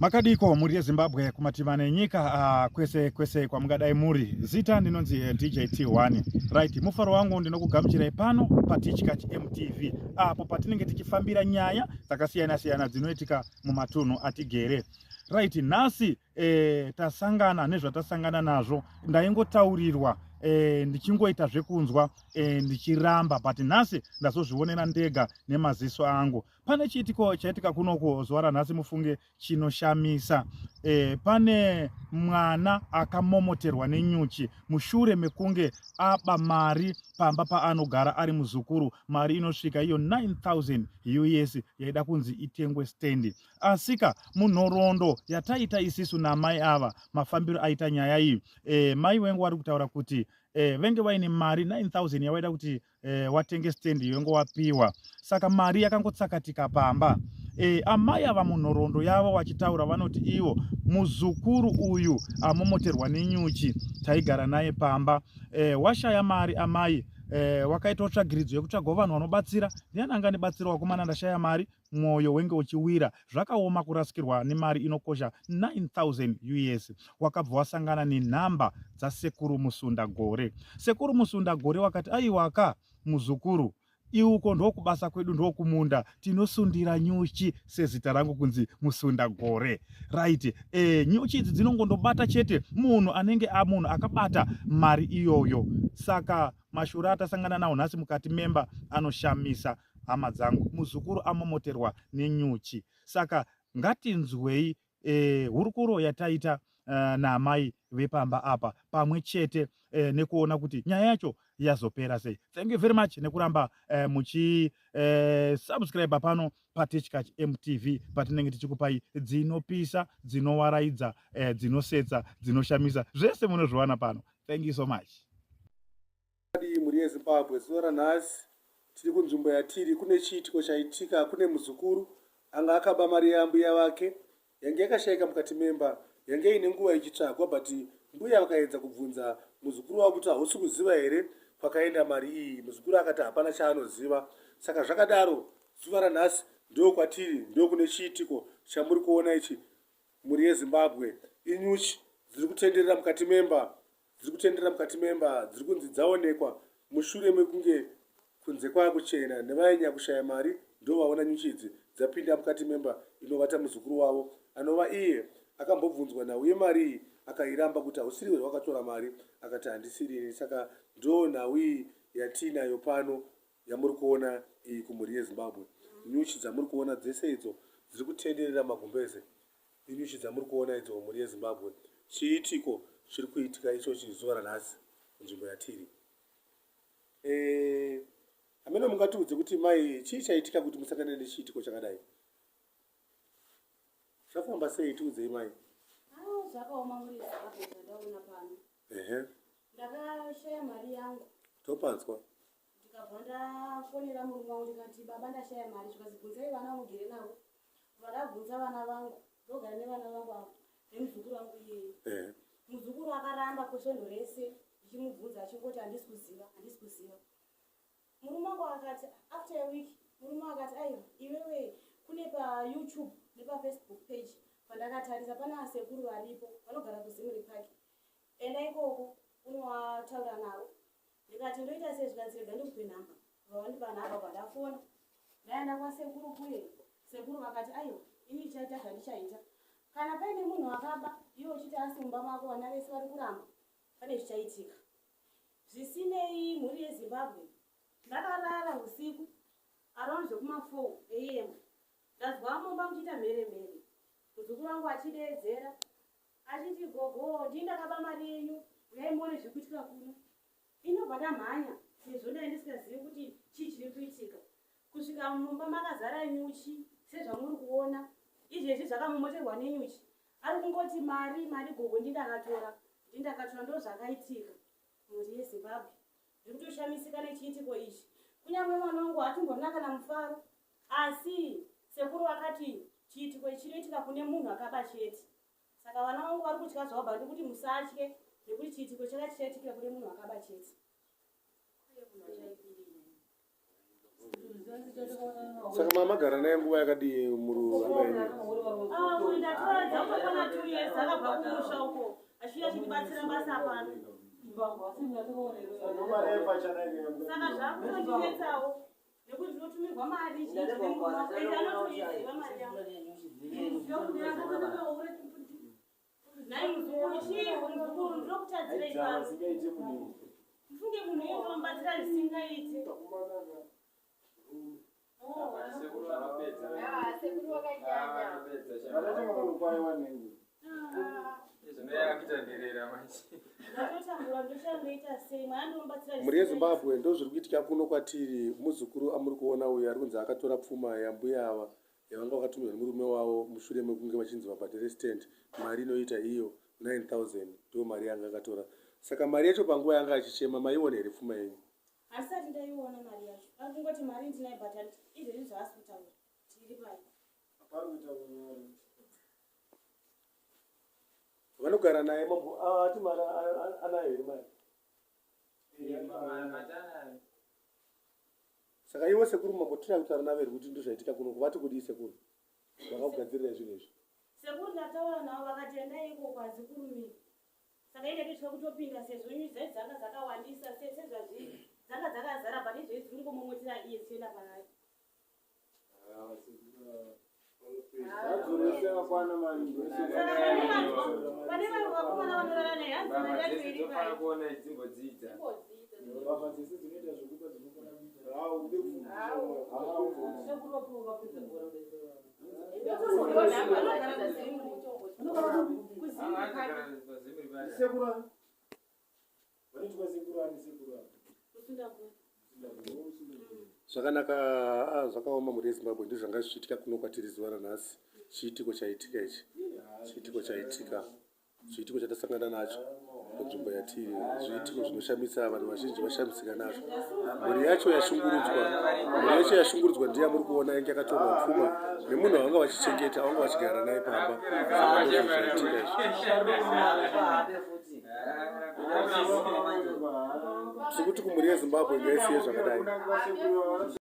Makadiko mhuri yeZimbabwe kumativana enyika kwese kwese kwamungadai muri. Zita ndinonzi DJ T1. Right, mufaro wangu ndinokugamuchirai pano paTichkach MTV apo patinenge tichifambira nyaya dzakasiyana siyana dzinoitika mumatunhu atigere. Right, nhasi tasangana nezvatasangana nazvo. Ndaingotaurirwa ndichingoita zvekunzwa ndichiramba, but nhasi ndazozvionera ndega nemaziso angu. Pane chiitiko chaitika kunoko zuva ranhasi, mufunge, chinoshamisa. Pane mwana akamomoterwa nenyuchi mushure mekunge aba mari pamba paanogara ari muzukuru, mari inosvika iyo 9000 US yaida kunzi itengwe stendi. Asika munhoroondo yataita isisu namai ava, mafambiro aita nyaya iyi, mai wengu vari kutaura kuti venge vaine mari 9000 yavaida kuti watenge stendi yengo wapiwa, saka mari yakangotsakatika pamba. Amai ava munhoroondo yavo vachitaura vanoti ivo muzukuru uyu amomoterwa nenyuchi taigara naye pamba, washaya mari amai, wakaitawo tsvagiridzo yekutsvagawo vanhu vanobatsira. Ndiani angandibatsira wakomana, ndashaya mari. Mwoyo wenge uchiwira, zvakaoma kurasikirwa nemari inokosha 9000 US. Wakabva wasangana nenhamba dzasekuru Musundagore. Sekuru Musundagore wakati, aiwaka muzukuru, iuko ndokubasa kwedu, ndokumunda tinosundira nyuchi, sezita rangu kunzi Musundagore. Right, nyuchi idzi dzinongondobata chete munhu anenge munhu akabata mari iyoyo. Saka mashura atasangana nawo nhasi mukati memba anoshamisa, hama dzangu. Muzukuru amomoterwa nenyuchi. Saka ngatinzwei hurukuro yataita naamai vepamba apa pamwe chete nekuona kuti nyaya yacho yazopera sei. Thank you very much nekuramba muchi subscribe pano paTichkach MTV, patinenge tichikupai dzinopisa, dzinowaraidza, dzinosetsa, dzinoshamisa, zvese munozviwana pano. Thank you so much. Mhuri yeZimbabwe, zuva ranhasi tiri kunzvimbo yatiri. Kune chiitiko chaitika. Kune muzukuru anga akaba mari yambuya vake yange yakashaika mukati memba, yange ine nguva ichitsvagwa, but mbuya vakaedza kubvunza muzukuru wavo kuti hausi kuziva here kwakaenda mari iyi. Muzukuru akati hapana chaanoziva. Saka zvakadaro, zuva ranhasi ndo kwatiri, ndo kune chiitiko chamuri kuona ichi, mhuri yeZimbabwe. Inyuchi dziri kutenderera mukati memba, dziri kutenderera mukati memba, dziri kunzi dzaonekwa mushure mekunge kunze kwakuchena, nevainya kushaya mari ndo vaona nyuchi idzi dzapinda mukati memba inovata muzukuru wavo, anova iye akambobvunzwa nhau yemari iyi akairamba kuti hausiriwe wakatora mari, akati handisirini. Saka ndo nhau iyi yatiinayo pano yamuri kuona iyi kumhuri yeZimbabwe. Nyuchi dzamuri kuona dzese idzo dziri kutenderera magumbeze inyuchi dzamuri kuona idzo, mhuri yeZimbabwe. Chiitiko chiri kuitika ichochi zuva ranhasi kunzvimbo yatiri. Hameno mungatiudze kuti mai, chii chaitika kuti musangane nechiitiko chakadai? Zvafamba sei? Tiudzei mai. Zvakaoma, muri Zimbabwe, zvandaona pano. Ndakashaya mari yangu. Topanzwa. Ndikabva ndafonera murume wangu, ndikati, "Baba, ndashaya mari." Zvikazi, "Bvunzai vana vamugere navo." Vandabvunza vana vangu, ndogara nevana vangu avo nemuzukuru wangu iyeye. Muzukuru akaramba kwesvondo rese ndichimubvunza, achingoti, "Handisi kuziva, handisi kuziva." Murume wangu akati, after a week, murume akati, "Aiwa iwewe, kune paYouTube nepaFacebook page pandakatarisa, pana asekuru varipo vanogara kuZimri Park, enda ikoko unowataura navo." Ndikati, "Ndoita sei?" Zvikanzi, "Rega ndikupe nhamba." Vawandipa nhamba, pandafona ndaenda kwasekuru kuye. Sekuru vakati, "Aiwa, ini ndichaita zvandichaita. Kana paine munhu akaba, iwe uchiti asi mumba mako vana vese vari kuramba, pane zvichaitika." Zvisinei, mhuri yeZimbabwe, ndakarara usiku around zvekuma 4 am, ndazwa mumba muchiita mhere mhere, muzukuru wangu achideedzera achiti, "Gogo, ndii ndakaba mari yenyu, uyai muone zviri kuitika kuno." Inobva ndamhanya, sezvo ndai ndisingazivi kuti chii chiri kuitika, kusvika mumba makazara nyuchi sezvamuri kuona izvezvi. Zvakamomoterwa nenyuchi. Ari kungoti, "Mari, mari, gogo, ndindakatora, ndindakatora." Ndo zvakaitika, mhuri yeZimbabwe. Ndiri kutoshamisika nechiitiko ichi. Kunyange mwana wangu hatimborina kana mufaro, asi sekuru vakati chiitiko ichi chinoitika kune munhu akaba chete. Saka vana vangu vari kutya zvavo, but ndikuti musatye, nekuti chiitiko chaka chichaitikira kune munhu akaba chete. Saka mamagara naye nguva yakadii muruanga imi? Ndatoradza. years akabva kumusha uko achiuya achindibatsira basa pano. Saka zvakutondinetsawo nekuti ndinotumirwa mari zhinji nemurume wangu ende anotoiziva mari yangu. Nhai muzukuru chii muzukuru ndinokutadzirei pano? Mufunge munhu iye ndomubatsira zvisingaite. Mhuri yeZimbabwe ndozviri kuitika kuno kwatiri. Muzukuru amuri kuona uyu ari kunzi akatora pfuma yambuya ava yavanga vakatumirwa nemurume wavo mushure mekunge vachinzi vabhadhare stand mari inoita iyo 9000 ndiyo mari yanga akatora. Saka mari yacho panguva yanga achichema maiona here pfuma yenyu? Handisati ndaiona mari yacho. Ari kungoti mari ndinayo but izvezvi zvaasi kutaura tiri pai. Vanogara naye mambo ati mari anayo here mari? Saka ivo sekuru mambo tiri kutaura navo here kuti ndozvaitika kuno vati kudii sekuru? Vakakugadzirira zvinhu izvi. Sekuru ndataura navo vakati endai ikoko hadzikurumiri. Saka ini ndakatya kutopinda sezvo nyuchi dzacho dzanga dzakawandisa sezvazviri dzanga dzakazara but izvezvi dziri kungomomotera iye dzichienda paari. Pane vamwe vakomana vanorara naye hanzi mari yacho iri pai. Zvakanaka ah, zvakaoma mhuri yeZimbabwe ndizvo zvanga zvichiitika kuno kwatiri zuva ranhasi. Chiitiko chaitika ichi, chiitiko chaitika. Chiitiko chatasangana nacho panzvimbo yatiri zviitiko zvinoshamisa vanhu vazhinji vashamisika nazvo. Mhuri yacho yashungurudzwa, mhuri yacho yashungurudzwa ndiye muri kuona yange yakatorwa pfuma nemunhu wavanga vachichengeta vanga vachigara naye pamba. Saka ndozvo zvaitika izvi. Tiri kuti kumhuri yeZimbabwe ngaisiye zvakadai.